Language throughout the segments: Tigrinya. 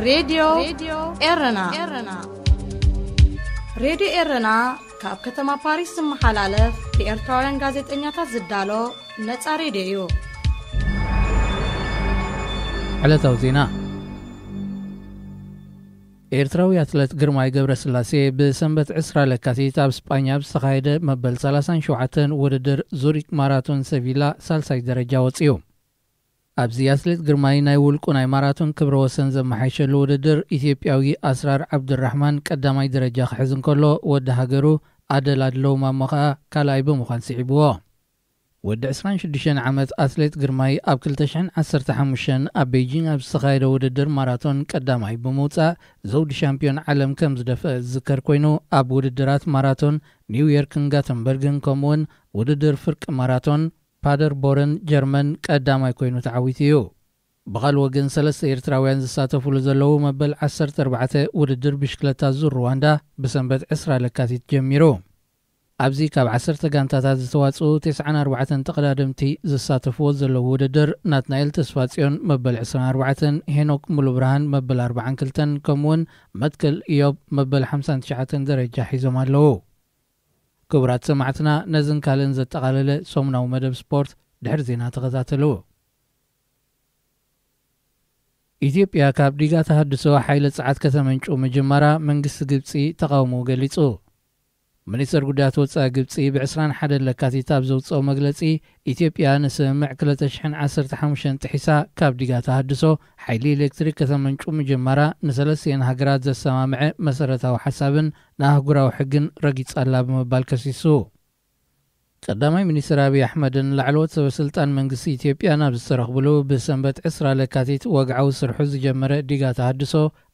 ሬድዮ ኤረና። ሬድዮ ኤረና ካብ ከተማ ፓሪስ ዝመሓላለፍ ብኤርትራውያን ጋዜጠኛታት ዝዳሎ ነጻ ሬድዮ እዩ። ዕለታዊ ዜና። ኤርትራዊ ኣትለት ግርማይ ገብረስላሴ ብሰንበት ዕስራ ለካቲት ኣብ ስጳኛ ብዝተኻየደ መበል ሰላሳን ሸውዓተን ውድድር ዙሪክ ማራቶን ሰቪላ ሳልሳይ ደረጃ ወጺኡ። ኣብዚ ኣትሌት ግርማይ ናይ ውልቁ ናይ ማራቶን ክብረ ወሰን ዘመሓይሸሉ ውድድር፣ ኢትዮጵያዊ ኣስራር ዓብዱራሕማን ቀዳማይ ደረጃ ክሕዝ እንከሎ፣ ወዲ ሃገሩ ኣደል ኣድለው ማሞ ኸኣ ካልኣይ ብምዃን ስዒብዎ። ወዲ ዕስራን ሽዱሽተን ዓመት ኣትሌት ግርማይ ኣብ ክልተ ሽሕን ዓሰርተ ሓሙሽተን ኣብ ቤይጂንግ ኣብ ዝተኻየደ ውድድር ማራቶን ቀዳማይ ብምውጻእ ዘውዲ ሻምፒዮን ዓለም ከም ዝደፍአ ዝዝከር ኮይኑ፣ ኣብ ውድድራት ማራቶን ኒውዮርክን ጋተንበርግን ከምኡውን ውድድር ፍርቂ ማራቶን ፓደርቦረን ጀርመን ቀዳማይ ኮይኑ ተዓዊቱ እዩ። ብኻልእ ወገን ሰለስተ ኤርትራውያን ዝሳተፉሉ ዘለዉ መበል ዓሰርተ ኣርባዕተ ውድድር ብሽክለታ ዙር ሩዋንዳ ብሰንበት ዕስራ ለካቲት ጀሚሩ። ኣብዚ ካብ ዓሰርተ ጋንታታት ዝተዋጽኡ ተስዓን ኣርባዕተን ተቐዳደምቲ ዝሳተፍዎ ዘለዉ ውድድር፣ ናትናኤል ተስፋጽዮን መበል ዕስራን ኣርባዕተን፣ ሄኖክ ሙሉብርሃን መበል ኣርባዓን ክልተን፣ ከምኡውን መትከል ኢዮብ መበል ሓምሳን ትሽዓተን ደረጃ ሒዞም ኣለዉ። ክቡራት ሰማዕትና፣ ነዝን ካልእን ዘጠቓለለ ሰሙናዊ መደብ ስፖርት ድሕሪ ዜና ተኸታተሉ። ኢትዮጵያ ካብ ዲጋ ተሃድሶ ሓይሊ ጸዓት ከተመንጩ ምጅማራ መንግስቲ ግብጺ ተቓውሞኡ ገሊጹ። ሚኒስተር ጉዳያት ወጻኢ ግብጺ ብዕስራን ሓደን ለካቲት ኣብ ዘውጽኦ መግለጺ፣ ኢትዮጵያ ንስምምዕ ክልተ ሽሕን ዓሰርተ ሓሙሽተን ጥሒሳ ካብ ዲጋ ተሃድሶ ሓይሊ ኤሌክትሪክ ከተመንጩ ምጅማራ ንሰለስቲኤን ሃገራት ዘሰማምዐ መሰረታዊ ሓሳብን ንኣህጉራዊ ሕግን ረጊጻ ኣላ ብምባል ከሲሱ። ቀዳማይ ሚኒስትር ኣብይ ኣሕመድን ላዕለዎት ሰበ ስልጣን መንግስቲ ኢትዮጵያን ኣብ ዝተረኽብሉ ብሰንበት ዕስራ ለካቲት ወግዓዊ ስርሑ ዝጀመረ ዲጋ ተሃድሶ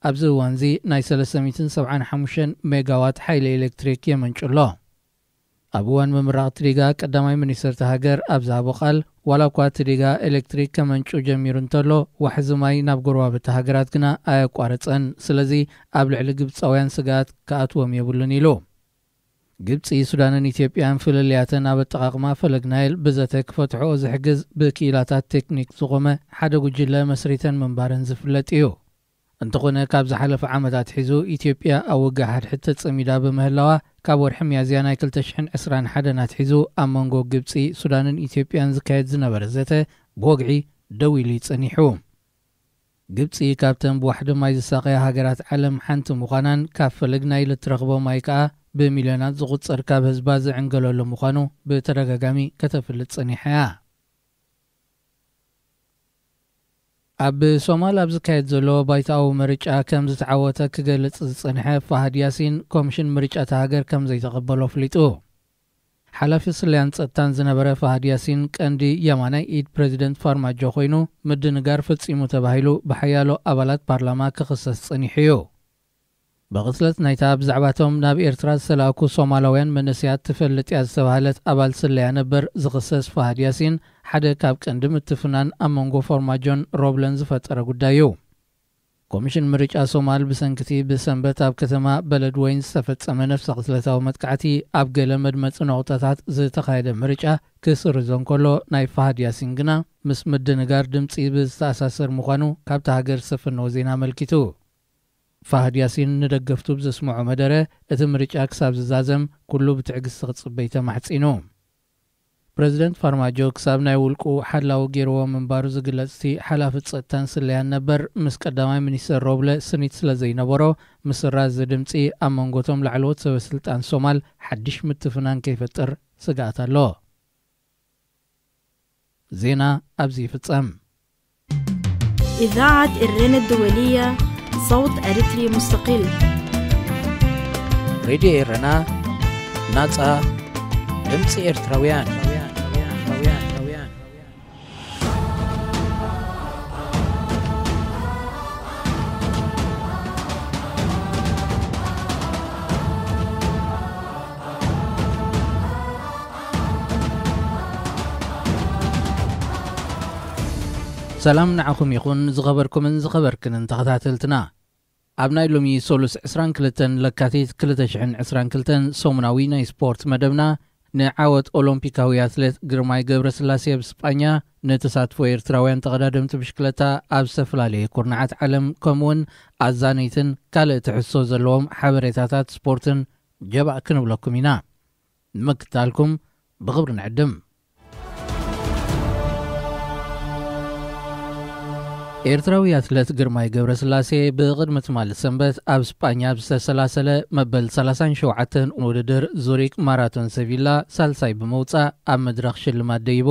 ኣብዚ እዋንዚ ናይ ሰለስተ ሚእትን ሰብዓን ሓሙሽተን ሜጋዋት ሓይሊ ኤሌክትሪክ የመንጩ ኣሎ። ኣብ እዋን ምምራቕ እቲ ዲጋ ቀዳማይ ሚኒስትር እታ ሃገር ኣብ ዝሃቦ ቃል፣ ዋላ እኳ እቲ ዲጋ ኤሌክትሪክ ከመንጩ ጀሚሩ እንተሎ፣ ዋሕዚ ማይ ናብ ጎረባብቲ ሃገራት ግና ኣየቋረጸን። ስለዚ ኣብ ልዕሊ ግብጻውያን ስግኣት ክኣትዎም የብሉን ኢሉ። ግብጺ፣ ሱዳንን ኢትዮጵያን ፍልልያተን ኣብ ኣጠቓቕማ ፈለግ ናይል ብዘተ ክፈትሕኦ ዝሕግዝ ብክኢላታት ቴክኒክ ዝቖመ ሓደ ጉጅለ መስሪተን ምንባረን ዝፍለጥ እዩ። እንተኾነ፣ ካብ ዝሓለፈ ዓመት ኣትሒዙ ኢትዮጵያ ኣብ ውግእ ሓድሕድ ተጸሚዳ ብምህላዋ፣ ካብ ወርሒ ሚያዝያ ናይ ክልተ ሽሕን ዕስራን ሓደን ኣትሒዙ ኣብ መንጎ ግብጺ፣ ሱዳንን ኢትዮጵያን ዝካየድ ዝነበረ ዘተ ብወግዒ ደው ኢሉ እዩ ጸኒሑ። ግብጺ ካብተን ብዋሕዲ ማይ ዝሳቐያ ሃገራት ዓለም ሓንቲ ምዃናን ካብ ፈለግ ናይል እትረኽቦ ማይ ከኣ ብሚልዮናት ዝቑጸር ካብ ህዝባ ዝዕንገለሉ ምዃኑ ብተደጋጋሚ ከተፍልጥ ጸኒሓ እያ። ኣብ ሶማል ኣብ ዝካየድ ዘሎ ባይታዊ ምርጫ ከም ዝተዓወተ ክገልጽ ዝጸንሐ ፋሃድ ያሲን፣ ኮሚሽን ምርጫ እታ ሃገር ከም ዘይተቐበሎ ኣፍሊጡ። ሓላፊ ስለያን ጸጥታን ዝነበረ ፋሃድ ያሲን፣ ቀንዲ የማናይ ኢድ ፕረዚደንት ፋርማጆ ኮይኑ፣ ምድንጋር ፈጺሙ ተባሂሉ ብሓያሎ ኣባላት ፓርላማ ክኽሰስ ጸኒሑ እዩ። ብቕትለት ናይታ ብዛዕባቶም ናብ ኤርትራ ዝተላእኩ ሶማላውያን መንእሰያት ትፈልጥ እያ ዝተባህለት ኣባል ስለያ ነበር ዝኽሰስ ፋሃድ ያሲን፣ ሓደ ካብ ቀንዲ ምትፍናን ኣብ መንጎ ፋርማጆን ሮብለን ዝፈጠረ ጉዳይ እዩ። ኮሚሽን ምርጫ ሶማል ብሰንኪቲ ብሰንበት ኣብ ከተማ በለድ ወይን ዝተፈጸመ ነፍሰ ቅትለታዊ መጥቃዕቲ ኣብ ገለ መድመጺ ነቑጣታት ዝተኻየደ ምርጫ ክስርዞ እንከሎ፣ ናይ ፋሃድ ያሲን ግና ምስ ምድንጋር ድምጺ ብዝተኣሳሰር ምዃኑ ካብታ ሃገር ዝሰፈነዎ ዜና ኣመልኪቱ። ፋሃድ ያሲን ንደገፍቱ ብዘስምዖ መደረ፣ እቲ ምርጫ ክሳብ ዝዛዘም ኩሉ ብትዕግስቲ ክጽበይ ተማሕጺኑ። ፕረዚደንት ፋርማጆ ክሳብ ናይ ውልቁ ሓላዊ ገይርዎ ምንባሩ ዝግለጽ እቲ ሓላፊ ጸጥታን ስለያን ነበር፣ ምስ ቀዳማይ ሚኒስተር ሮብለ ስኒት ስለ ዘይነበሮ፣ ምስራዝ ድምጺ ኣብ መንጎቶም ላዕለዎት ሰበ ስልጣን ሶማል ሓድሽ ምትፍናን ከይፈጥር ስግኣት ኣሎ። ዜና ኣብዚ ይፍጸም። إذاعة إرينا الدولية، صوت أريتري مستقل. ሬድዮ ኤረና፣ ናጻ ድምጺ ኤርትራውያን። ሰላም ንዓኹም ይኹን፣ ዝኸበርኩምን ዝኸበርክንን ተኸታተልትና። ኣብ ናይ ሎሚ ሶሉስ ዕስራን ክልተን ለካቲት ክልተ ሽሕን ዕስራን ክልተን ሰሙናዊ ናይ ስፖርት መደብና፣ ንዓወት ኦሎምፒካዊ ኣትሌት ግርማይ ገብረስላሴ ኣብ ስጳኛ፣ ንተሳትፎ ኤርትራውያን ተቐዳደምቲ ብሽክለታ ኣብ ዝተፈላለየ ኩርናዓት ዓለም፣ ከምኡውን ኣዛነይትን ካልእ ትሕዝቶ ዘለዎም ሓበሬታታት ስፖርትን ጀባእ ክንብለኩም ኢና። ንምክትታልኩም ብኽብሪ ንዕድም። ኤርትራዊ ኣትለት ግርማይ ገብረስላሴ ብቕድሚ ትማሊ ሰንበት ኣብ ስጳኛ ኣብ ዝተሰላሰለ መበል ሰላሳን ሸውዓተን ውድድር ዙሪክ ማራቶን ሰቪላ ሳልሳይ ብምውጻእ ኣብ መድረኽ ሽልማት ደይቡ።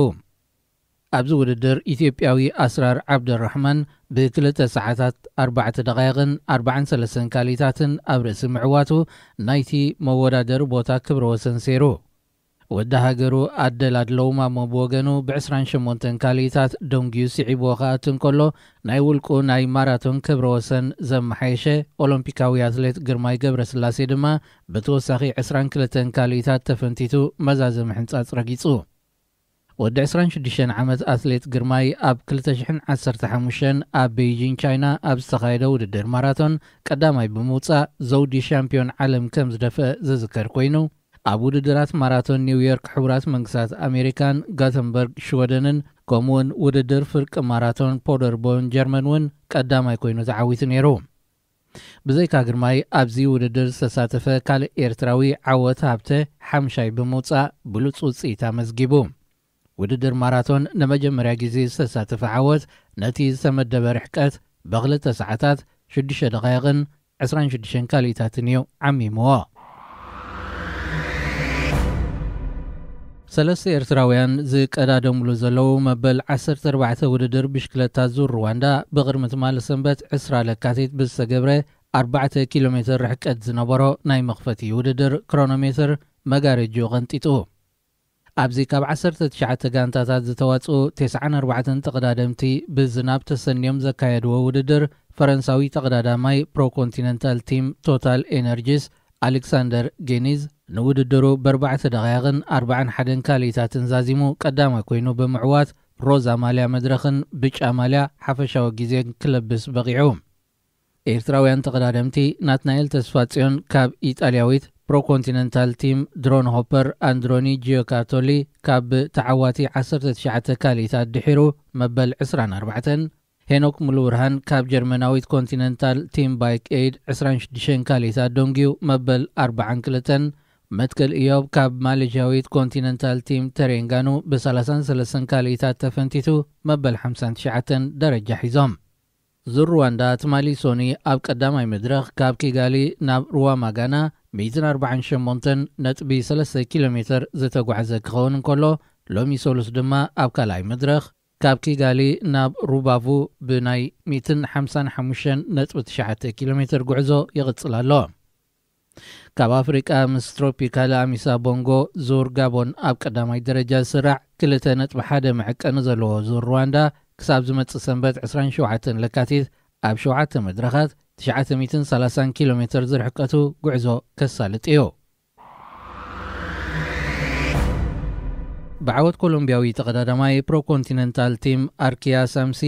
ኣብዚ ውድድር ኢትዮጵያዊ ኣስራር ዓብደራሕማን ብክልተ ሰዓታት ኣርባዕተ ደቓይቕን ኣርባዓን ሰለስተን ካልኢታትን ኣብ ርእሲ ምዕዋቱ ናይቲ መወዳደሪ ቦታ ክብረ ወሰን ሰይሩ። ወዲ ሃገሩ ኣደል ኣድለው ማሞ ብወገኑ ብ ዕስራን ሸሞንተን ካልኢታት ደንጊዩ ስዒብዎ ክኣቱ እንከሎ፣ ናይ ውልቁ ናይ ማራቶን ክብረ ወሰን ዘመሓየሸ ኦሎምፒካዊ ኣትሌት ግርማይ ገብረስላሴ ድማ ብተወሳኺ ዕስራን ክልተን ካልኢታት ተፈንቲቱ መዛዘሚ ሕንጻጽ ረጊጹ። ወዲ ዕስራን ሽዱሽተን ዓመት ኣትሌት ግርማይ ኣብ ክልተ ሽሕን ዓሰርተ ሓሙሽተን ኣብ ቤይጂን ቻይና ኣብ ዝተኻየደ ውድድር ማራቶን ቀዳማይ ብምውጻእ ዘውዲ ሻምፒዮን ዓለም ከም ዝደፍአ ዝዝከር ኮይኑ፣ ኣብ ውድድራት ማራቶን ኒውዮርክ ሕቡራት መንግስታት ኣሜሪካን ጋተንበርግ ሽወደንን ከምኡውን ውድድር ፍርቂ ማራቶን ፖደርቦን ጀርመን እውን ቀዳማይ ኮይኑ ተዓዊቱ ነይሩ። ብዘይካ ግርማይ ኣብዚ ውድድር ዝተሳተፈ ካልእ ኤርትራዊ ዓወት ሃብተ ሓምሻይ ብምውጻእ ብሉጽ ውጽኢት ኣመዝጊቡ። ውድድር ማራቶን ንመጀመርያ ግዜ ዝተሳተፈ ዓወት ነቲ ዝተመደበ ርሕቀት ብክልተ ሰዓታት ሽዱሽተ ደቓይቕን ዕስራን ሽዱሽተን ካልኢታትን እዩ ዓሚምዎ። ሰለስተ ኤርትራውያን ዝቀዳደምሉ ዘለዉ መበል ዓሰርተ ኣርባዕተ ውድድር ብሽክለታ ዙር ሩዋንዳ ብቕድሚ ትማሊ ሰንበት ዕስራ ለካቲት ብዝተገብረ ኣርባዕተ ኪሎ ሜትር ርሕቀት ዝነበሮ ናይ መኽፈቲ ውድድር ክሮኖሜትር መጋረጅኡ ቀንጢጡ። ኣብዚ ካብ ዓሰርተ ትሽዓተ ጋንታታት ዝተዋጽኡ ተስዓን ኣርባዕተን ተቐዳደምቲ ብዝናብ ተሰንዮም ዘካየድዎ ውድድር፣ ፈረንሳዊ ተቐዳዳማይ ፕሮኮንቲነንታል ቲም ቶታል ኤነርጂስ ኣሌክሳንደር ጌኒዝ ንውድድሩ በርባዕተ ደቓይቕን ኣርባዓን ሓደን ካልኢታትን ዛዚሙ ቀዳማይ ኮይኑ ብምዕዋት ሮዛ ማልያ መድረኽን ብጫ ማልያ ሓፈሻዊ ግዜን ክለብስ በቒዑ። ኤርትራውያን ተቐዳደምቲ ናትናኤል ተስፋጽዮን ካብ ኢጣልያዊት ፕሮኮንቲነንታል ቲም ድሮን ሆፐር፣ ኣንድሮኒ ጂዮካርቶሊ ካብ ተዓዋቲ ዓሰርተ ትሽዓተ ካልኢታት ድሒሩ መበል ዕስራን ኣርባዕተን፣ ሄኖክ ሙሉብርሃን ካብ ጀርመናዊት ኮንቲነንታል ቲም ባይክ ኤይድ ዕስራን ሽዱሽተን ካልኢታት ደንጊዩ መበል ኣርባዓን ክልተን፣ መትከል ኢዮብ ካብ ማሌዥያዊት ኮንቲነንታል ቲም ተሬንጋኑ ብሰላሳን ሰለስተን ካልኢታት ተፈንቲቱ መበል ሓምሳን ትሽዓተን ደረጃ ሒዞም። ዙር ሩዋንዳ ትማሊ ሶኒ ኣብ ቀዳማይ መድረኽ ካብ ኪጋሊ ናብ ሩዋማጋና ሚእትን ኣርባዓን ሸሞንተን ነጥቢ ሰለስተ ኪሎ ሜትር ዝተጓዕዘ ክኸውን እንከሎ፣ ሎሚ ሰሉስ ድማ ኣብ ካልኣይ መድረኽ ካብ ኪጋሊ ናብ ሩባቩ ብናይ ሚእትን ሓምሳን ሓሙሽተን ነጥቢ ትሽዓተ ኪሎ ሜትር ጉዕዞ ይቕጽል ኣሎ። ካብ ኣፍሪቃ ምስ ትሮፒካል ኣሚሳ ቦንጎ ዙር ጋቦን ኣብ ቀዳማይ ደረጃ ዝስራዕ ክልተ ነጥቢ ሓደ መዐቀኒ ዘለዎ ዙር ሩዋንዳ ክሳብ ዝመጽእ ሰንበት ዕስራን ሸውዓተን ለካቲት ኣብ ሸውዓተ መድረኻት ትሽዓተ ሚእትን ሰላሳን ኪሎ ሜትር ዝርሕቀቱ ጉዕዞ ከሳልጥ እዩ። ብዓወት ኮሎምቢያዊ ተቐዳዳማይ ፕሮኮንቲነንታል ቲም ኣርኪያ ሳምሲ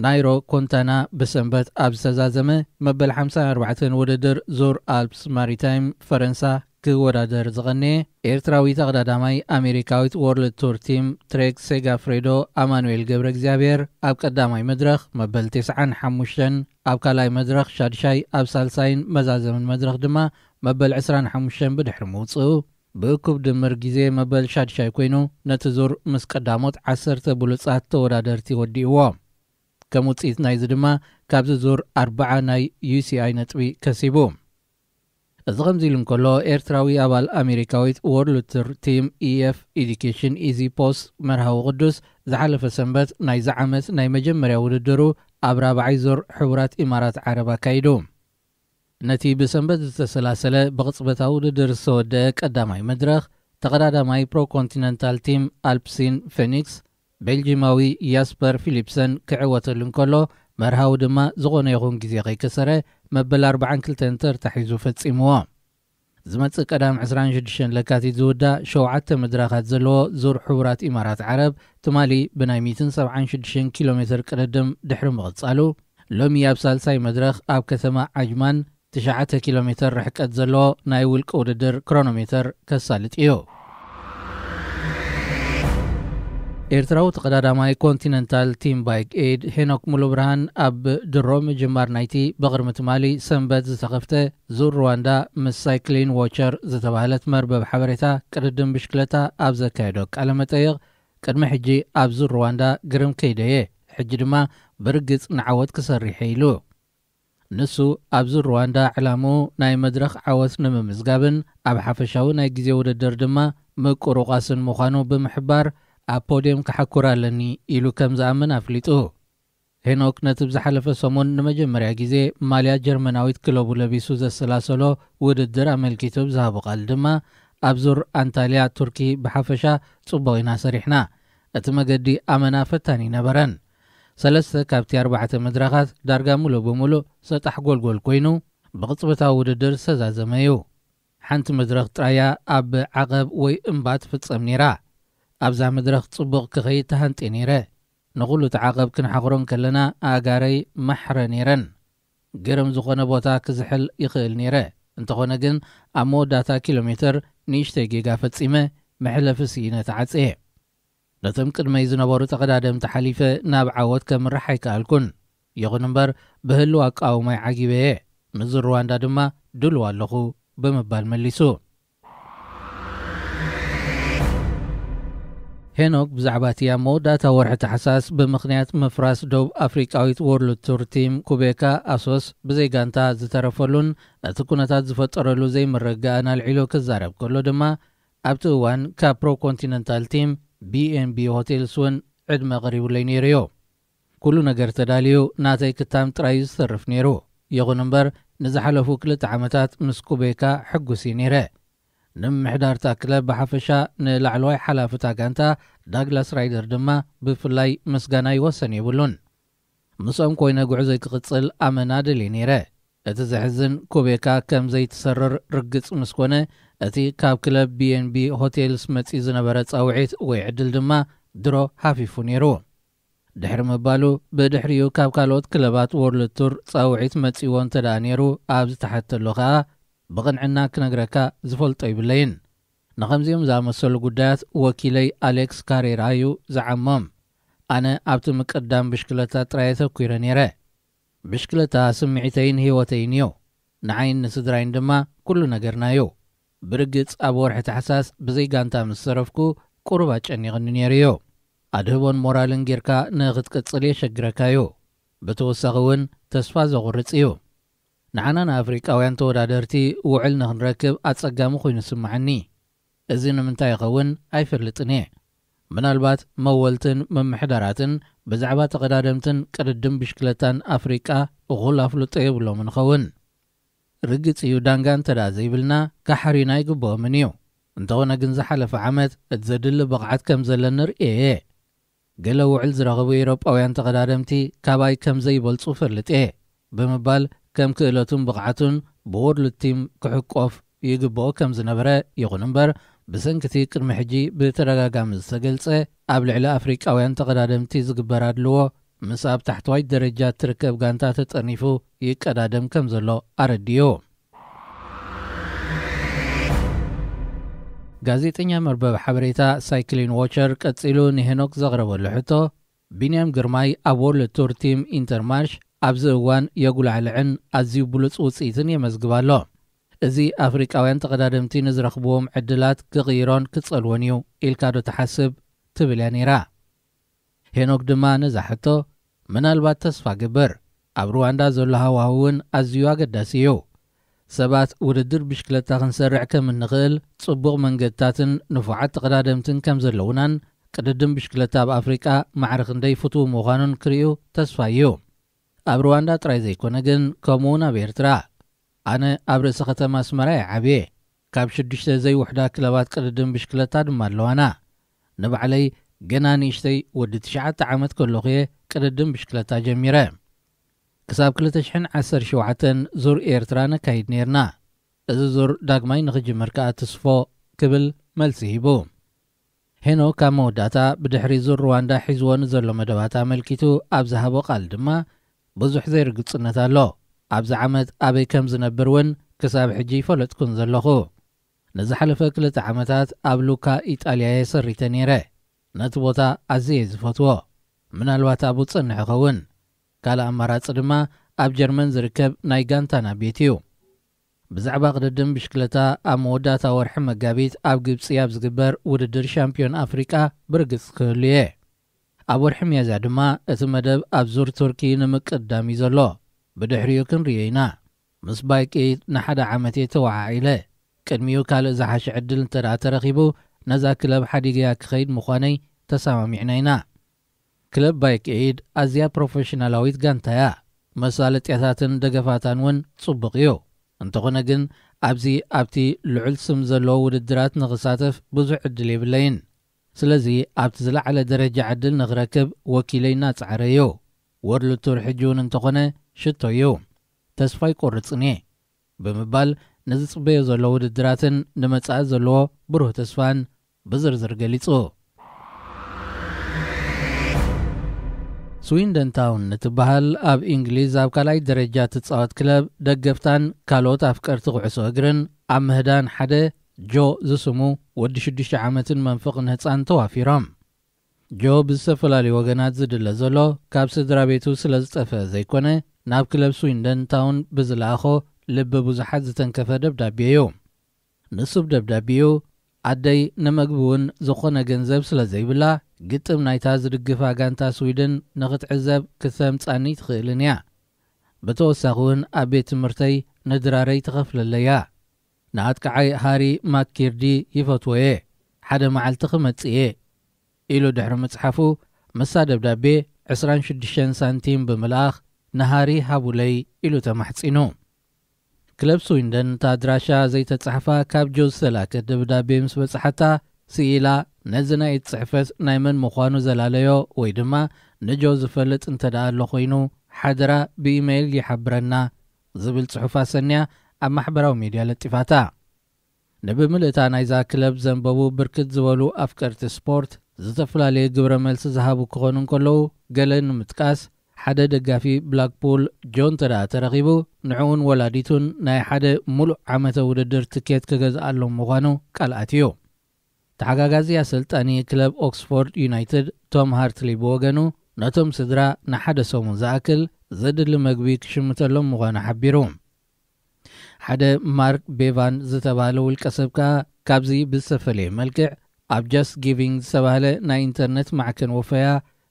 ናይሮ ኮንታና ብሰንበት ኣብ ዝተዛዘመ መበል ሓምሳን ኣርባዕተን ውድድር ዙር ኣልፕስ ማሪታይም ፈረንሳ ክወዳደር ዝቐነየ ኤርትራዊ ተቐዳዳማይ ኣሜሪካዊት ወርልድ ቱር ቲም ትሬክ ሴጋፍሬዶ ኣማኑኤል ገብረ እግዚኣብሔር ኣብ ቀዳማይ መድረኽ መበል ተስዓን ሓሙሽተን፣ ኣብ ካልኣይ መድረኽ ሻድሻይ፣ ኣብ ሳልሳይን መዛዘምን መድረኽ ድማ መበል ዕስራን ሓሙሽተን ብድሕሪ ምውፅኡ ብእኩብ ድምር ግዜ መበል ሻድሻይ ኮይኑ ነቲ ዙር ምስ ቀዳሞት ዓሰርተ ብሉፃት ተወዳደርቲ ወዲእዎ። ከም ውፅኢት ናይዚ ድማ ካብዚ ዙር ኣርባዓ ናይ ዩ ሲ ኣይ ነጥቢ ከሲቡ። እዚ ከምዚ ኢሉ እንከሎ፣ ኤርትራዊ ኣባል ኣሜሪካዊት ወርልድ ቱር ቲም ኢ ኤፍ ኤዱኬሽን ኢዚ ፖስት መርሃዊ ቅዱስ ዝሓለፈ ሰንበት ናይዚ ዓመት ናይ መጀመርያ ውድድሩ ኣብ ራብዓይ ዙር ሕቡራት ኢማራት ዓረብ ኣካይዱ። ነቲ ብሰንበት ዝተሰላሰለ ብቕጽበታዊ ውድድር ዝተወደአ ቀዳማይ መድረኽ፣ ተቐዳዳማይ ፕሮኮንቲነንታል ቲም ኣልፕሲን ፌኒክስ ቤልጂማዊ ያስፐር ፊሊፕሰን ክዕወተሉ እንከሎ፣ መርሃዊ ድማ ዝኾነ ይኹን ግዜ ከይከሰረ መበል ኣርባዓን ክልተን ተርታ ሒዙ ፈጺምዎ። ዝመጽእ ቀዳም ዕስራን ሽዱሽተን ለካቲት ዝውዳእ ሸውዓተ መድረኻት ዘለዎ ዙር ሕቡራት ኢማራት ዓረብ፣ ትማሊ ብናይ ሚእትን ሰብዓን ሽዱሽተን ኪሎ ሜትር ቅድድም ድሕሪ ምቕጻሉ፣ ሎሚ ኣብ ሳልሳይ መድረኽ ኣብ ከተማ ዓጅማን ትሽዓተ ኪሎ ሜትር ርሕቀት ዘለዎ ናይ ውልቂ ውድድር ክሮኖሜተር ከሳልጥ እዩ። ኤርትራዊ ተቐዳዳማይ ኮንቲነንታል ቲም ባይክ ኤድ ሄኖክ ሙሉብርሃን ኣብ ድሮ ምጅማር ናይቲ ብቕድሚ ትማሊ ሰንበት ዝተኸፍተ ዙር ሩዋንዳ ምስ ሳይክሊን ዎቸር ዝተባህለት መርበብ ሓበሬታ ቅድድም ብሽክለታ ኣብ ዘካየዶ ቃለ መጠይቕ፣ ቅድሚ ሕጂ ኣብ ዙር ሩዋንዳ ግርም ከይደየ፣ ሕጂ ድማ ብርግጽ ንዓወት ክሰርሕ ኢሉ። ንሱ ኣብዚ ሩዋንዳ ዕላምኡ ናይ መድረኽ ዓወት ንምምዝጋብን ኣብ ሓፈሻዊ ናይ ግዜ ውድድር ድማ ምቁርቋስን ምዃኑ ብምሕባር፣ ኣብ ፖድየም ክሓኩር ኣለኒ ኢሉ ከም ዝኣምን ኣፍሊጡ። ሄኖክ ነቲ ብዝሓለፈ ሰሙን ንመጀመርያ ግዜ ማልያ ጀርመናዊት ክለቡ ለቢሱ ዘሰላሰሎ ውድድር ኣመልኪቱ ኣብ ዝሃቦ ቃል ድማ፣ ኣብ ዙር ኣንታልያ ቱርኪ ብሓፈሻ ጽቡቕ ኢና ሰሪሕና። እቲ መገዲ ኣመና ፈታኒ ነበረን። ሰለስተ ካብቲ ኣርባዕተ መድረኻት ዳርጋ ሙሉእ ብምሉእ ሰጣሕ ጎልጎል ኮይኑ፣ ብቕጽበታዊ ውድድር ዝተዛዘመ እዩ። ሓንቲ መድረኽ ጥራያ ኣብ ዓቐብ ወይ እምባ ትፍጸም ነይራ። ኣብዛ መድረኽ ጽቡቕ ክኸይድ ተሃንጤ ነይረ። ንኹሉ እቲ ዓቐብ ክንሓኽሮ እንከለና ኣእጋረይ ማሕረ ነይረን። ግርም ዝኾነ ቦታ ክዝሕል ይኽእል ነይረ። እንተኾነ ግን ኣብ መወዳእታ ኪሎ ሜትር ንእሽተይ ጌጋ ፈጺመ መሕለፊ ስኢነ ተዓጽየ። ነቶም ቅድመይ ዝነበሩ ተቐዳደምቲ ሓሊፈ ናብ ዓወት ከምርሕ ኣይከኣልኩን። ይኹን እምበር ብህሉው ኣቃውማይ ዓጊበ እየ። ንዙር ሩዋንዳ ድማ ድሉው ኣለኹ ብምባል መሊሱ። ሄኖክ ብዛዕባ እቲ ኣብ መወዳእታ ወርሒ ታሕሳስ ብምኽንያት ምፍራስ ደቡብ ኣፍሪቃዊት ዎርልድ ቱር ቲም ኩቤካ ኣሶስ ብዘይ ጋንታ ዝተረፈሉን እቲ ኩነታት ዝፈጠረሉ ዘይምርግጋእን ኣልዒሉ ክዛረብ ከሎ ድማ፣ ኣብቲ እዋን ካብ ፕሮ ኮንቲነንታል ቲም ቢኤንቢ ሆቴልስ እውን ዕድመ ቀሪቡለይ ነይሩ እዩ። ኩሉ ነገር ተዳልዩ ናተይ ክታም ጥራይ እዩ ዝተርፍ ነይሩ። ይኹን እምበር ንዝሓለፉ ክልተ ዓመታት ምስ ኩቤካ ሕጉስ እየ ነይረ። ንምምሕዳርታ ክለብ ብሓፈሻ ንላዕለዋይ ሓላፍታ ጋንታ ዳግላስ ራይደር ድማ ብፍላይ ምስጋና ይወሰን የብሉን። ምስኦም ኮይነ ጉዕዞይ ክቕጽል ኣመና ደልየ ነይረ። እቲ ዘሕዝን ኩቤካ ከም ዘይትሰርር ርግጽ ምስ ኮነ፣ እቲ ካብ ክለብ ቢኤንቢ ሆቴልስ መጺኡ ዝነበረ ጻውዒት ወይ ዕድል ድማ ድሮ ሃፊፉ ነይሩ። ድሕሪ ምባሉ፣ ብድሕሪኡ ካብ ካልኦት ክለባት ዎርልድ ቱር ጻውዒት መጺእዎ እንተ ደኣ ነይሩ ኣብ ዝተሓተሉ ከኣ፣ ብቕንዕና ክነግረካ ዝፈልጦ ይብለይን። ንኸምዚኦም ዝኣመሰሉ ጉዳያት ወኪለይ ኣሌክስ ካሬራ እዩ ዝዓሞም። ኣነ ኣብቲ ምቅዳም ብሽክለታ ጥራይ ኣተኲረ ነይረ። ብሽክለታ ስምዒተይን ህይወተይን እዩ። ንዓይን ንስድራይን ድማ ኩሉ ነገርና እዩ። ብርግጽ ኣብ ወርሒ ታሕሳስ ብዘይ ጋንታ ምስ ተረፍኩ ቁሩብ ኣጨኒቕኒ ነይሩ እዩ። ኣድህቦን ሞራልን ጌርካ ንኽትቅጽል የሸግረካ እዩ። ብተወሳኺ እውን ተስፋ ዘቑርጽ እዩ። ንዓና ንኣፍሪቃውያን ተወዳደርቲ ውዕል ንኽንረክብ ኣጸጋሚ ኮይኑ ይስምዓኒ። እዚ ንምንታይ ይኸውን ኣይፈልጥን እየ። ምናልባት መወልትን ምምሕዳራትን ብዛዕባ ተቐዳደምትን ቅድድም ብሽክለታን ኣፍሪቃ እኹል ኣፍልጦ የብሎምን ይኸውን። ርግጽ እዩ፣ ዳንጋ እንተ ደኣ ዘይብልና ካሓርዩና ኣይግብኦምን እዩ። እንተኾነ ግን ዝሓለፈ ዓመት እቲ ዘድሊ ብቕዓት ከም ዘለኒ ርእየ እየ። ገለ ውዕል ዝረኸቡ ኤውሮጳውያን ተቐዳደምቲ ካባይ ከም ዘይበልጹ እፈልጥ እየ ብምባል ከም ክእለቱን ብቕዓቱን ብዎርልድ ቲም ክሕቆፍ ይግብኦ ከም ዝነበረ፣ ይኹን እምበር ብሰንኪ እቲ ቅድሚ ሕጂ ብተደጋጋሚ ዝተገልጸ ኣብ ልዕሊ ኣፍሪቃውያን ተቐዳደምቲ ዝግበር ኣድልዎ ምስ ኣብ ታሕተዋይ ደረጃ እትርከብ ጋንታ ተጠርኒፉ ይቀዳደም ከም ዘሎ ኣረዲኡ። ጋዜጠኛ መርበብ ሓበሬታ ሳይክሊን ዎቸር ቀጺሉ ንሄኖክ ዘቕረበሉ ሕቶ፣ ቢንያም ግርማይ ኣብ ወርልድ ቱር ቲም ኢንተርማርሽ ኣብዚ እዋን የጉላዕልዕን ኣዝዩ ብሉጽ ውጽኢትን የመዝግብ ኣሎ። እዚ ኣፍሪቃውያን ተቐዳደምቲ ንዝረኽብዎም ዕድላት ክቕይሮን ክጸልዎን እዩ ኢልካ ዶ ትሓስብ? ትብል እያ ነይራ። ሄኖክ ድማ ነዛ ሕቶ፣ ምናልባት ተስፋ ግብር። ኣብ ሩዋንዳ ዘሎ ሃዋህው እውን ኣዝዩ ኣገዳሲ እዩ። ሰባት ውድድር ብሽክለታ ክንሰርዕ ከም እንኽእል ጽቡቕ መንገድታትን ንፉዓት ተቐዳደምትን ከም ዘለዉናን ቅድድም ብሽክለታ ኣብ ኣፍሪቃ ማዕረ ክንደይ ፍቱው ምዃኑን ክርእዩ ተስፋ እዩ። ኣብ ሩዋንዳ ጥራይ ዘይኮነ ግን ከምኡ እውን ኣብ ኤርትራ። ኣነ ኣብ ርእሲ ከተማ ኣስመራ እየ ዓብየ። ካብ ሽዱሽተ ዘይውሕዳ ክለባት ቅድድም ብሽክለታ ድማ ኣለዋና። ንባዕለይ ገና ንእሽተይ ወዲ ትሽዓተ ዓመት ከለኹ እየ ቅድድም ብሽክለታ ጀሚረ። ክሳብ ክልተ ሽሕን ዓሰርተ ሸውዓተን ዙር ኤርትራ ነካይድ ነይርና። እዚ ዙር ዳግማይ ንኽጅምር ከኣ ትስፎ ክብል መልሲ ሂቡ። ሄኖክ ኣብ መወዳእታ ብድሕሪ ዙር ሩዋንዳ ሒዝዎ ንዘሎ መደባት ኣመልኪቱ ኣብ ዝሃቦ ቃል ድማ ብዙሕ ዘይርግጽነት ኣሎ። ኣብዚ ዓመት ኣበይ ከም ዝነብር እውን ክሳብ ሕጂ ይፈለጥኩን ዘለኹ። ንዝሓለፈ ክልተ ዓመታት ኣብ ሉካ ኢጣልያ እየ ሰሪተ ነይረ። ነቲ ቦታ ኣዝየ ዝፈትዎ። ምናልባት ኣብኡ ጸንሕ ይኸውን። ካልእ ኣማራጺ ድማ ኣብ ጀርመን ዝርከብ ናይ ጋንታና ቤት እዩ። ብዛዕባ ቅድድም ብሽክለታ ኣብ መወዳእታ ወርሒ መጋቢት ኣብ ግብጺ ኣብ ዝግበር ውድድር ሻምፒዮን ኣፍሪቃ ብርግጽ ክህሉ እየ። ኣብ ወርሒ ሚያዝያ ድማ እቲ መደብ ኣብ ዙር ቱርኪ ንምቅዳም እዩ ዘሎ። ብድሕሪኡ ክንርእዮ ኢና። ምስ ባይክ ኤይድ ንሓደ ዓመት እየ ተወዓዒለ። ቅድሚኡ ካልእ ዝሓሸ ዕድል እንተ ደኣ ተረኺቡ ነዛ ክለብ ሓዲገያ ክኸይድ ምዃነይ ተሰማሚዕና ኢና። ክለብ ባይክ ኤይድ ኣዝያ ፕሮፌሽናላዊት ጋንታ እያ። መሳለጥያታትን ደገፋታን እውን ጽቡቕ እዩ። እንተኾነ ግን ኣብዚ ኣብቲ ልዑል ስም ዘለዎ ውድድራት ንኽሳተፍ ብዙሕ ዕድል የብለይን። ስለዚ ኣብቲ ዝለዓለ ደረጃ ዕድል ንኽረክብ ወኪለይ እናጻዕረ እዩ። ወርልድ ቱር ሕጂ እውን እንተኾነ ሽቶ እዩ። ተስፋ ኣይቆርጽን እየ ብምባል ንዝጽበዮ ዘሎ ውድድራትን ንመጻኢ ዘለዎ ብሩህ ተስፋን ብዝርዝር ገሊጹ። ስዊንደን ታውን ንትበሃል ኣብ እንግሊዝ ኣብ ካልኣይ ደረጃ ትጻወት ክለብ ደገፍታን ካልኦት ኣፍቀርቲ ኩዕሶ እግርን ኣብ ምህዳን ሓደ ጆ ዝስሙ ወዲ ሽዱሽተ ዓመትን መንፍቕን ህጻን ተዋፊሮም። ጆ ብዝተፈላለዩ ወገናት ዝድለ ዘሎ ካብ ስድራ ቤቱ ስለ ዝጠፍአ ዘይኮነ ናብ ክለብ ስዊንደን ታውን ብዝለኣኾ ልቢ ብዙሓት ዝተንከፈ ደብዳቤ እዩ። ንሱ ብደብዳቤኡ ኣደይ ንመግቢ እውን ዝኾነ ገንዘብ ስለ ዘይብላ ግጥም ናይታ ዝድግፋ ጋንታ ስዊድን ንኽትዕዘብ ክተምጻኒ ትኽእልን እያ። ብተወሳኺ እውን ኣብ ቤት ትምህርተይ ንድራረይ ትኸፍለለይ እያ። ንኣጥቃዓይ ሃሪ ማኪርዲ ይፈትዎ እየ። ሓደ መዓልቲ ክመጽእ እየ ኢሉ ድሕሪ ምጽሓፉ ምስታ ደብዳቤ ዕስራን ሽዱሽተን ሳንቲም ብምልኣኽ ንሃሪ ሃቡለይ ኢሉ ተማሕጺኑ። ክለብ ስዊንደን እታ ኣድራሻ ዘይተጻሕፋ ካብ ጆ ዝተላከት ደብዳቤ ምስ በጽሓታ ስኢላ ነዚ ናይ ኢድ ጽሕፈት ናይ መን ምዃኑ ዘላለዮ ወይ ድማ ንጆ ዝፈልጥ እንተ ደኣ ኣሎ ኮይኑ ሓደራ ብኢመይል ይሓብረና ዝብል ጽሑፍ ኣሰንያ ኣብ ማሕበራዊ ሚድያ ለጢፋታ። ንብምልእታ ናይዛ ክለብ ዘንበቡ ብርክት ዝበሉ ኣፍቀርቲ ስፖርት ዝተፈላለየ ግብረ መልሲ ዝሃቡ ክኾኑ እንከለዉ ገለ ንምጥቃስ ሓደ ደጋፊ ብላክፑል ጆ እንተ ደኣ ተረኺቡ ንዕኡን ወላዲቱን ናይ ሓደ ሙሉእ ዓመተ ውድድር ትኬት ክገዝኣሎም ምዃኑ ቃል ኣትዩ። ተሓጋጋዚ ኣሰልጣኒ ክለብ ኦክስፎርድ ዩናይትድ ቶም ሃርትሊ ብወገኑ ነቶም ስድራ ንሓደ ሰሙን ዝኣክል ዘድሊ መግቢ ክሽምተሎም ምዃኑ ሓቢሩ። ሓደ ማርክ ቤቫን ዝተባህለ ውልቀ ሰብ ከኣ ካብዚ ብዝተፈለየ መልክዕ ኣብ ጃስት ጊቪንግ ዝተባህለ ናይ ኢንተርነት ማዕከን ወፈያ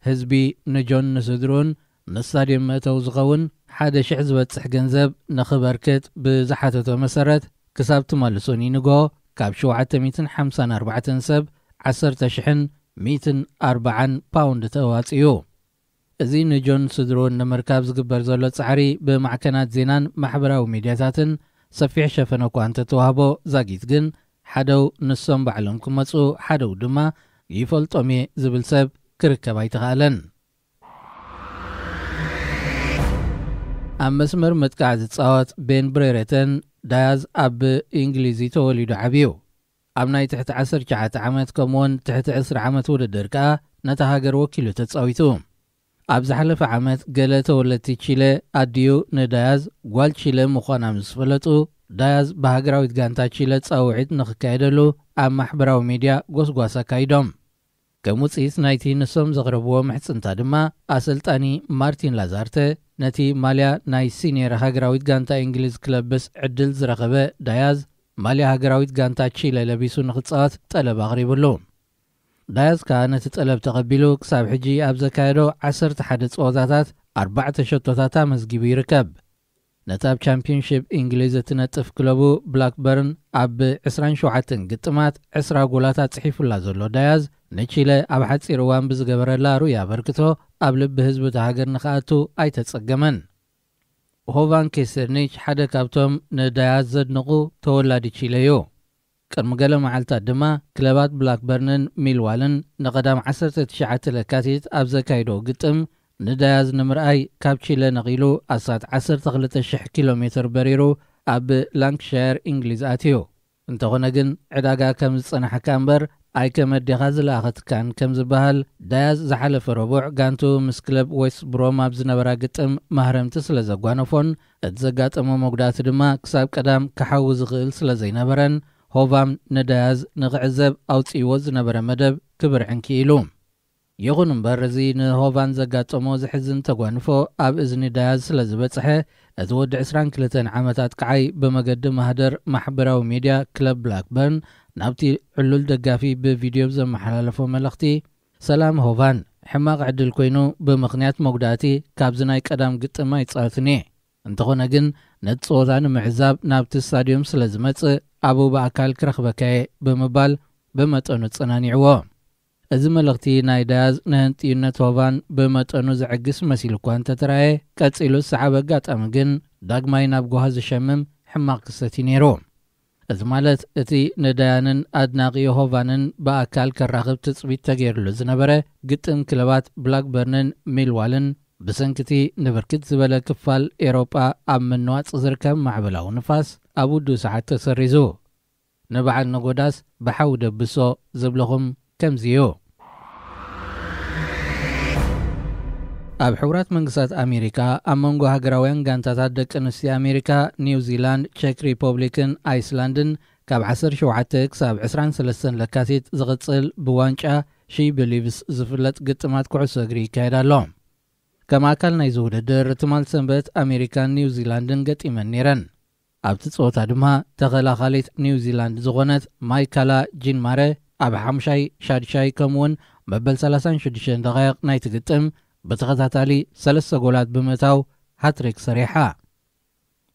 ህዝቢ ንጆን ንስድርኡን ንስታድየም መእተዊ ዝኸውን ሓደ ሽሕ ዝበጽሕ ገንዘብ ንኽበርክት ብዝሓተቶ መሰረት ክሳብ ትማሊ ሶኒ ንግሆ ካብ ሸውዓተ ሚእትን ሓምሳን ኣርባዕተን ሰብ ዓሰርተ ሽሕን ሚእትን ኣርባዓን ፓውንድ ተዋጽዩ። እዚ ንጆን ስድርኡን ንምርካብ ዝግበር ዘሎ ጻዕሪ ብማዕከናት ዜናን ማሕበራዊ ሚድያታትን ሰፊሕ ሸፈነ እኳ እንተተዋህቦ ዛጊት ግን ሓደው ንሶም ባዕሎም ክመጹ ሓደው ድማ ይፈልጦም እየ ዝብል ሰብ ክርከብ ኣይተኻእለን። ኣብ መስመር መጥቃዕ ዝጻወት ቤን ብሬረተን ዳያዝ ኣብ እንግሊዝ እዩ ተወሊዱ ዓብዩ። ኣብ ናይ ትሕቲ ዓሰርተ ትሽዓተ ዓመት ከምኡውን ትሕቲ ዕስራ ዓመት ውድድር ከኣ ነታ ሃገር ወኪሉ ተጻዊቱ። ኣብ ዝሓለፈ ዓመት ገለ ተወለድቲ ቺለ ኣዲኡ ንዳያዝ ጓል ቺለ ምዃና ምስ ፈለጡ ዳያዝ ብሃገራዊት ጋንታ ቺለ ጻውዒት ንኽካየደሉ ኣብ ማሕበራዊ ሚድያ ጎስጓስ ኣካይዶም። ከም ውጽኢት ናይቲ ንሶም ዘቕረብዎ ምሕጽንታ ድማ ኣሰልጣኒ ማርቲን ላዛርተ ነቲ ማልያ ናይ ሲኒየር ሃገራዊት ጋንታ እንግሊዝ ክለብስ ዕድል ዝረኸበ ዳያዝ ማልያ ሃገራዊት ጋንታ ቺለ ለቢሱ ንኽጻወት ጠለብ ኣቕሪብሉ። ዳያዝ ከኣ ነቲ ጠለብ ተቐቢሉ ክሳብ ሕጂ ኣብ ዘካየዶ ዓሰርተ ሓደ ጸወታታት ኣርባዕተ ሸቶታት ኣመዝጊቡ ይርከብ። ነታ ኣብ ቻምፒዮንሺፕ እንግሊዝ እትነጥፍ ክለቡ ብላክበርን ኣብ ዕስራን ሸውዓተን ግጥማት ዕስራ ጎላት ኣጽሒፉላ ዘሎ ዳያዝ ንቺለ ኣብ ሓጺር እዋን ብዝገበረላ ሩይ ኣበርክቶ ኣብ ልቢ ህዝቢ እታ ሃገር ንኽኣቱ ኣይተጸገመን። ሆቫን ኬሰርኒች ሓደ ካብቶም ንዳያዝ ዘድንቑ ተወላዲ ቺለ እዩ። ቅድሚ ገለ መዓልታት ድማ ክለባት ብላክበርንን ሚልዋልን ንቐዳም ዓሰርተ ትሽዓተ ለካቲት ኣብ ዘካይዶ ግጥም ንዳያዝ ንምርኣይ ካብ ቺለ ነቒሉ ኣስታት ዓሰርተ ክልተ ሽሕ ኪሎ ሜትር በሪሩ ኣብ ላንክሻየር እንግሊዝ ኣትዩ። እንተኾነ ግን ዕዳጋ ከም ዝጸናሕካ እምበር ኣይከመዴኻ ዝለኣኸትካን ከም ዝበሃል ዳያዝ ዝሓለፈ ረቡዕ ጋንቱ ምስ ክለብ ዌስት ብሮም ኣብ ዝነበራ ግጥም ማህረምቲ ስለ ዘጓነፎን እቲ ዘጋጠሞ መጉዳእቲ ድማ ክሳብ ቀዳም ክሓዊ ዝኽእል ስለ ዘይነበረን ሆቫም ንዳያዝ ንኽዕዘብ ኣውጺእዎ ዝነበረ መደብ ክብርዕን ክኢሉ። ይኹን እምበር፣ እዚ ንሆቫን ዘጋጠሞ ዘሕዝን ተጓንፎ ኣብ እዝኒ ዳያዝ ስለ ዝበጽሐ፣ እቲ ወዲ ዕስራን ክልተን ዓመት ኣጥቃዓይ ብመገዲ ማህደር ማሕበራዊ ሚድያ ክለብ ብላክበርን ናብቲ ዕሉል ደጋፊ ብቪድዮ ብዘመሓላለፎ መልእኽቲ፣ "ሰላም ሆቫን፣ ሕማቕ ዕድል ኮይኑ ብምኽንያት መጉዳእቲ ካብዚ ናይ ቀዳም ግጥም ኣይጻወትን እየ። እንተኾነ ግን ነቲ ጸወታ ንምዕዛብ ናብቲ ስታድዮም ስለ ዝመጽእ ኣብኡ ብኣካል ክረኽበካ እየ" ብምባል ብመጠኑ ጸናኒዕዎ። እዚ መልእኽቲ ናይ ዳያዝ ንህንጥዩነት ሆቫን ብመጠኑ ዘዕግስ መሲሉ እኳ እንተተራእየ፣ ቀጺሉ ዝሰዓበ ኣጋጣሚ ግን ዳግማይ ናብ ጓሂ ዝሸምም ሕማቕ ክስተት እዩ ነይሩ። እዚ ማለት እቲ ንዳያንን ኣድናቒ ሆቫንን ብኣካል ከራኽብ ትጽቢት ተገይርሉ ዝነበረ ግጥም ክለባት ብላክበርንን ሚልዋልን ብሰንኪቲ ንብርክት ዝበለ ክፋል ኤሮጳ ኣብ ምንዋጽ ዝርከብ ማዕበላዊ ንፋስ ኣብ ውዱእ ሰዓት ተሰሪዙ። ንበዓል ነጎዳስ ብሓዊ ደብሶ ዝብለኹም ከምዚ እዩ። ኣብ ሕቡራት መንግስታት ኣሜሪካ ኣብ መንጎ ሃገራውያን ጋንታታት ደቂ ኣንስትዮ ኣሜሪካ፣ ኒውዚላንድ፣ ቸክ ሪፐብሊክን ኣይስላንድን ካብ ዓሰርተ ሸውዓተ ክሳብ ዕስራን ሰለስተን ለካቲት ዝቕጽል ብዋንጫ ሺ ብሊቭስ ዝፍለጥ ግጥማት ኩዕሶ እግሪ ይካየድ ኣሎ። ከም ኣካል ናይዚ ውድድር፣ ትማል ሰንበት ኣሜሪካን ኒውዚላንድን ገጢመን ነይረን። ኣብቲ ጸወታ ድማ ተኸላኻሊት ኒውዚላንድ ዝኾነት ማይካላ ጂንማረ ኣብ ሓምሻይ፣ ሻድሻይ ከምኡውን መበል ሰላሳን ሽዱሽተን ደቓይቕ ናይቲ ግጥም ብተኸታታሊ ሰለስተ ጎላት ብምእታው ሃትሪክ ሰሪሓ።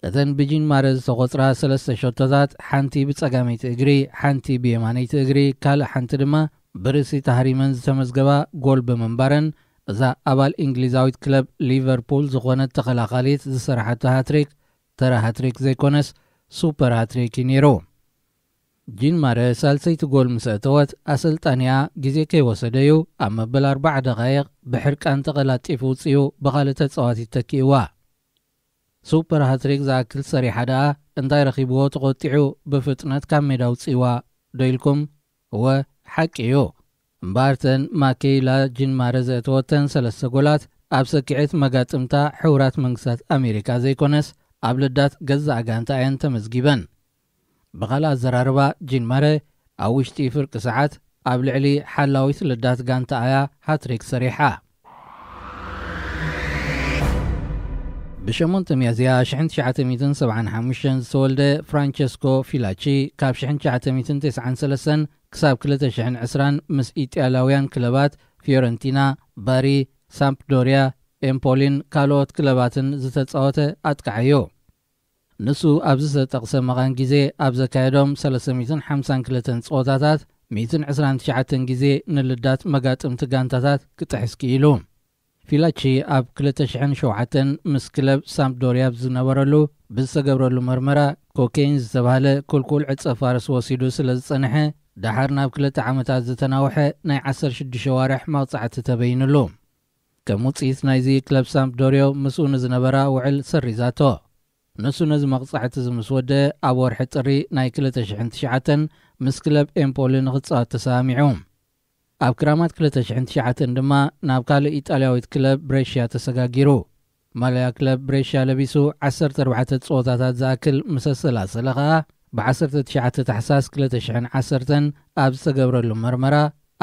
እተን ብጂንማረ ዝተቖጽራ ሰለስተ ሸቶታት፣ ሓንቲ ብጸጋመይቲ እግሪ፣ ሓንቲ ብየማነይቲ እግሪ፣ ካልእ ሓንቲ ድማ ብርእሲ ታህሪመን ዝተመዝገባ ጎል ብምንባረን፣ እዛ ኣባል እንግሊዛዊት ክለብ ሊቨርፑል ዝኾነት ተኸላኻሊት ዝሰራሓቶ ሃትሪክ፣ ተራ ሃትሪክ ዘይኮነስ ሱፐር ሃትሪክ እዩ ነይሩ። ጂንማረ ሳልሰይቲ ጎል ምስ ኣእተወት፣ ኣሰልጣኒኣ ግዜ ከይወሰደ'ዩ ኣብ መበል ኣርባዓ ደቓይቕ ብሕርቃን ተቐላጢፉ ውጽኡ ብኻልእ ተጻዋቲት ተኪእዋ። ሱፐር ሃትሪክ ዝኣክል ሰሪሓ ደኣ እንታይ ረኺብዎ ተቖጢዑ ብፍጥነት ካብ ሜዳ ውጽእዋ ዶ ኢልኩም? እወ፣ ሓቂ እዩ። እምበኣርተን ማኬይላ ጂንማረ ዘእተወተን ሰለስተ ጎላት ኣብ ሰኪዔት መጋጥምታ ሕቡራት መንግስታት ኣሜሪካ ዘይኮነስ ኣብ ልዳት ገዛእ ጋንታ እየን ተመዝጊበን። ብኻልእ ኣዘራርባ፣ ጂንማረ ኣብ ውሽጢ ፍርቂ ሰዓት ኣብ ልዕሊ ሓላዊት ልዳት ጋንታ እያ ሃትሪክ ሰሪሓ። ብሸሞንተ ሚያዝያ ሽሕን ትሽዓተ ሚእትን ሰብዓን ሓሙሽተን ዝተወልደ ፍራንቸስኮ ፊላቺ፣ ካብ ሽሕን ትሽዓተ ሚእትን ተስዓን ሰለስተን ክሳብ ክልተ ሽሕን ዕስራን ምስ ኢጣልያውያን ክለባት ፊዮረንቲና፣ ባሪ፣ ሳምፕዶርያ፣ ኤምፖሊን ካልኦት ክለባትን ዝተጻወተ ኣጥቃዓዮ። ንሱ ኣብዚ ዝተጠቕሰ መቓን ግዜ ኣብ ዘካየዶም ሰለስተ ሚእትን ሓምሳን ክልተን ጸወታታት፣ ሚእትን ዕስራን ትሽዓተን ግዜ ንልዳት መጋጥምቲ ጋንታታት ክጥሕስ ክኢሉ። ፊላቺ ኣብ ክልተ ሽሕን ሸውዓተን ምስ ክለብ ሳምፕዶርያ ኣብ ዝነበረሉ ብዝተገብረሉ መርመራ፣ ኮኬይን ዝተባህለ ኩልኩል ዕጸ ፋርስ ወሲዱ ስለ ዝጸንሐ፣ ደሓር ናብ ክልተ ዓመታት ዝተናውሐ ናይ ዓሰርተ ሽዱሽተ ዋርሕ መቕጻዕቲ ተበይንሉ። ከም ውጽኢት ናይዚ፣ ክለብ ሳምፕዶርዮ ምስኡ ንዝነበራ ውዕል ሰሪዛቶ። ንሱ ነዚ መቕጻዕቲ እዚ ምስ ወደ፣ ኣብ ወርሒ ጥሪ ናይ ክልተ ሽሕን ትሽዓተን ምስ ክለብ ኤምፖሊ ንኽጻወት ተሰማሚዑ። ኣብ ክራማት ክልተ ሽሕን ትሽዓተን ድማ ናብ ካልእ ኢጣልያዊት ክለብ ብሬሽያ ተሰጋጊሩ። ማልያ ክለብ ብሬሽያ ለቢሱ ዓሰርተ ኣርባዕተ ጸወታታት ዝኣክል ምስ ኣሰላሰለ ኸኣ፣ ብ ዓሰርተ ትሽዓተ ታሕሳስ ክልተ ሽሕን ዓሰርተን ኣብ ዝተገብረሉ መርመራ፣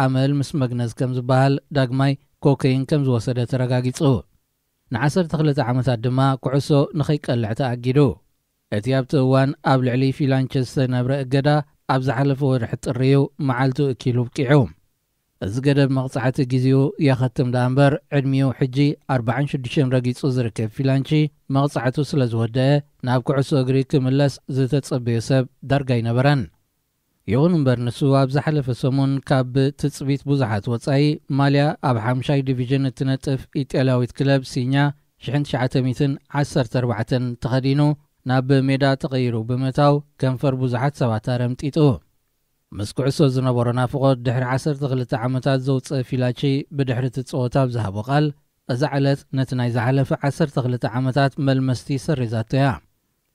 ኣመል ምስ መግነዝ ከም ዝበሃል፣ ዳግማይ ኮኬይን ከም ዝወሰደ ተረጋጊጹ። ን ዓሰርተ ክልተ ዓመታት ድማ ኩዕሶ ንኸይቀልዕ ተኣጊዱ። እቲ ኣብቲ እዋን ኣብ ልዕሊ ፊላንቸ ዝተነብረ እገዳ፣ ኣብ ዝሓለፈ ወርሒ ጥሪ እዩ መዓልቱ እኪሉ ኣብቂዑ። እዚ ገደብ መቕጻዕቲ ግዜኡ የኸትም ደኣ እምበር፣ ዕድሚኡ ሕጂ ኣርባዓን ሽዱሽተን ረጊጹ ዝርከብ ፊላንቺ፣ መቕጻዕቱ ስለ ዝወደአ፣ ናብ ኩዕሶ እግሪ ክምለስ ዝተጸበዮ ሰብ ዳርጋ ኣይነበረን። ይኹን እምበር፣ ንሱ ኣብ ዝሓለፈ ሰሙን ካብ ትጽቢት ብዙሓት ወጻኢ፣ ማልያ ኣብ ሓምሻይ ዲቪዥን እትነጥፍ ኢጣልያዊት ክለብ ሲኛ ሽሕን ትሽዓተ ሚእትን ዓሰርተ ኣርባዕተን ተኸዲኑ ናብ ሜዳ ተቐይሩ ብምእታው፣ ከንፈር ብዙሓት ሰባት ኣረምጢጡ። ምስ ኩዕሶ ዝነበሮ ናፍቖት ድሕሪ ዓሰርተ ክልተ ዓመታት ዘውጽአ ፊላቺ፣ ብድሕሪ እቲ ጸወታ ኣብ ዝሃቦ ቃል፣ እዛ ዕለት ነቲ ናይ ዝሓለፈ ዓሰርተ ክልተ ዓመታት መልመስቲ ሰሪዛቶ እያ።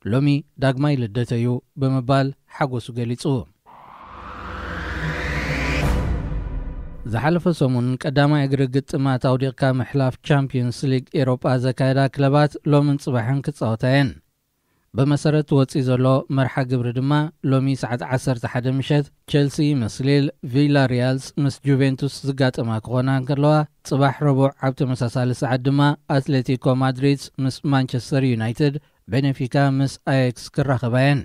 ሎሚ ዳግማይ ልደተይ እዩ ብምባል ሓጎሱ ገሊጹ። ዝሓለፈ ሰሙን ቀዳማይ እግሪ ግጥማት ኣውዲቕካ ምሕላፍ ቻምፕዮንስ ሊግ ኤሮጳ ዘካየዳ ክለባት ሎምን ጽባሕን ክጻወታ እየን። ብመሰረት ወፂ ዘሎ መርሓ ግብሪ ድማ ሎሚ ሰዓት ዓሰርተ ሓደ ምሸት ቸልሲ ምስ ሊል፣ ቪላ ሪያልስ ምስ ጁቬንቱስ ዝጋጠማ ክኾና እንከለዋ፣ ፅባሕ ረቡዕ ኣብ ተመሳሳሊ ሰዓት ድማ ኣትሌቲኮ ማድሪድ ምስ ማንቸስተር ዩናይትድ፣ ቤኔፊካ ምስ ኣያክስ ክራኸባ እየን።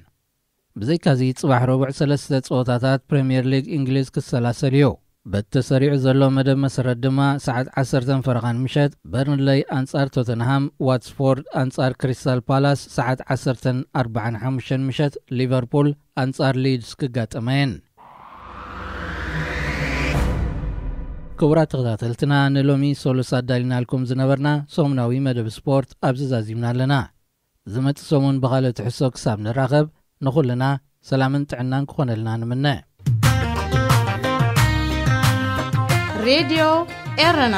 ብዘይካዚ ፅባሕ ረቡዕ ሰለስተ ፀወታታት ፕሪምየር ሊግ እንግሊዝ ክሰላሰል እዩ። በቲ ተሰሪዑ ዘሎ መደብ መሰረት ድማ ሰዓት ዓሰርተ ፈረቓን ምሸት በርንለይ ኣንጻር ቶተንሃም፣ ዋትስፎርድ ኣንጻር ክሪስታል ፓላስ ሰዓት ዓሰርተ ኣርባዓን ሓሙሽተን ምሸት፣ ሊቨርፑል ኣንጻር ሊድስ ክጋጠማ እየን። ክቡራት ተኸታተልትና፣ ንሎሚ ሶሉስ ኣዳሊናልኩም ዝነበርና ሰሙናዊ መደብ ስፖርት ኣብዚ ዛዚምና ኣለና። ዝመጽእ ሰሙን ብኻልእ ትሕዝቶ ክሳብ ንራኸብ፣ ንኹልና ሰላምን ጥዕናን ክኾነልና ንምነ። ሬድዮ ኤረና።